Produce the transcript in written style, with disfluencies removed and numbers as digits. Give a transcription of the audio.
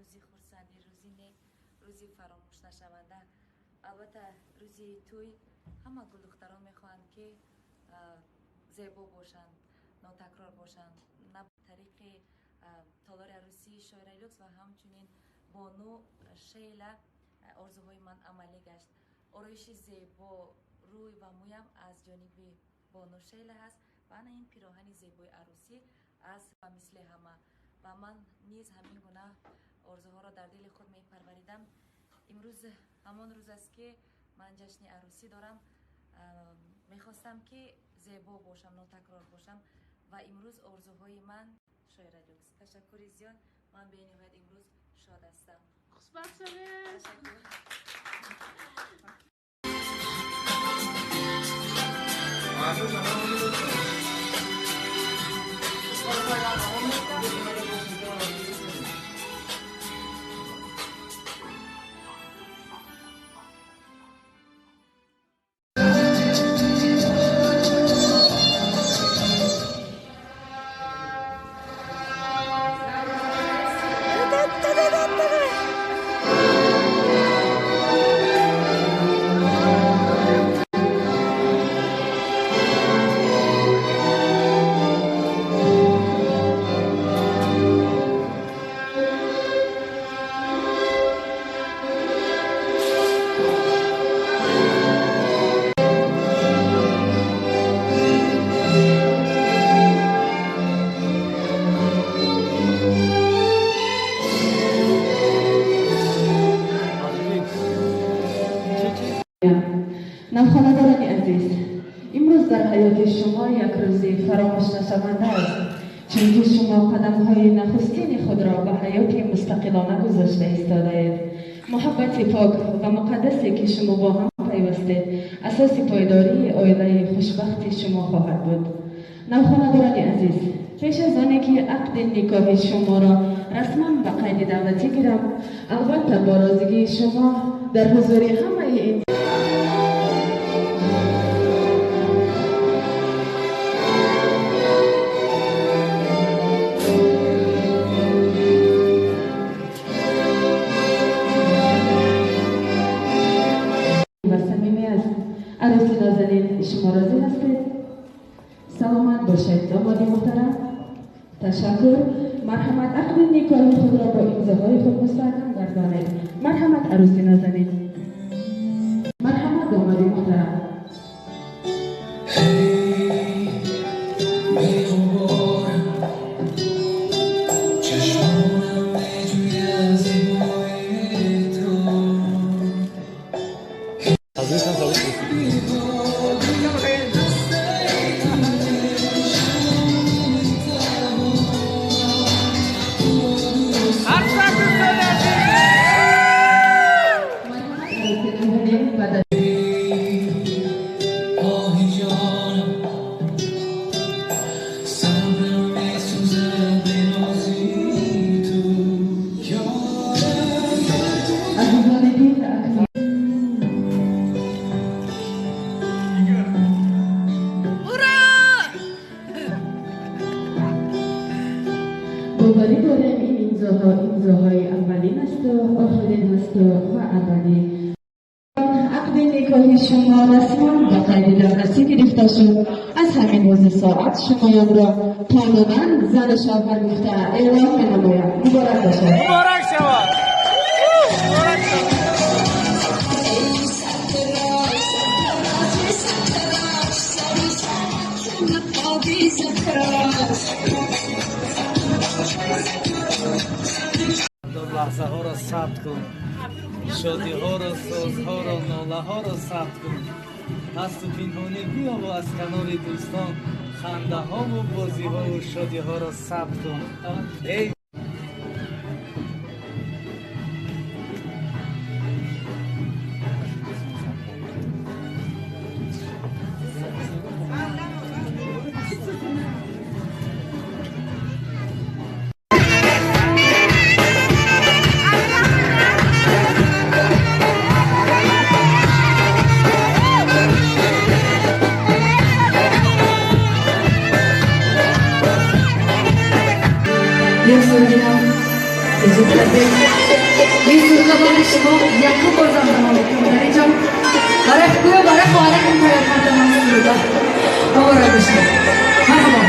Рӯзи хурсандӣ, рӯзи нек, рӯзи фаромӯшнашаванда. Албатта, рӯзи тӯй ҳама гулдухтарон мехоҳанд, ки зебо бошанд, нотакрор бошанд. На тариқи толори арӯсии Шоира Люкс ва ҳамчунин бону Шейла орзуҳои ман амалӣ гашт. Ороиши зебо рӯй ва мӯям аз ҷониби бону Шейла ҳаст ва ана ин пироҳани зебои арӯсӣ аз ва мисли ҳама. Ва ман низ ҳамин гуна орзуҳоро дар дили худ мепарваридам. Имрӯз ҳамон рӯз аст, ки ман ҷашни арӯсӣ дорам. Мехостам, ки зебо бошам, нотакрор бошам ва имрӯз орзуҳои ман Шоира Люкс. Ташаккури зиёд, ман бениҳоят имрӯз шод ҳастам. Хушбахт шавед. Ташаккур. Навхонадорони азиз, имрӯз дар ҳаёти шумо як рӯзи фаромӯшнашаванда аст, чунки шумо қадамҳои нахустини худро ба ҳаёти мустақилона гузошта истодаед. Муҳаббати пок ва муқаддасе, ки шумо бо ҳам пайвастед, асоси пойдории оилаи хушбахти шумо хоҳад буд. Навхонадорони азиз, пеш аз оне ки ақди никоҳи шуморо расман ба қайди давлатӣ гирам, албатта бо розигии шумо, дар ҳузури ҳамаи ин ва самимӣ аст. Арӯси нозанин, шумо розӣ ҳастед? Саломат бошед, домоди муҳтарам. Ташаккур. Марҳамат, ақди никоҳи худро бо имзоҳои худ мустаҳкам гардонед. Марҳамат, арӯси нозанин. Марҳамат, домоди муҳтарам. بی چشمانم میجوید زیبایی تو. Марҳамат, арӯси нозанин ва дар آهی جانم، صبرم میسوزد به نازی تو یارم. Азизони дил, акнун Ура! Боварӣ дорем, ин имзоҳо имзоҳои аввалин асту охирин ҳасту ва абадӣ. Ақди никоҳи шумо расман ба қайди давлатӣ гирифта шуд. Аз ҳамин рӯзи соат шумоёнро қонунан зану шавҳар гуфта эълон менамоям. Муборак бошад. Муборак шавад! Муборак шавад! ای سرفراز، سرفراز، سرفراز، سرفراز. Лаҳзаҳоро сабт кун, шодиҳоро, созҳоро, нолаҳоро сабт кун. Ҳасту пинҳонӣ биёву аз канори дӯстон хандаҳову бозиҳову шодиҳоро сабт кун. Эй. Як соли дигар. Эҷод кардед. Ин суруда барои шумо якум бор замзама мекунам дар инҷо. Барои гӯё барои хоҳаракам тайёр кардам ин суруда. Муборак бошад. Марҳабо.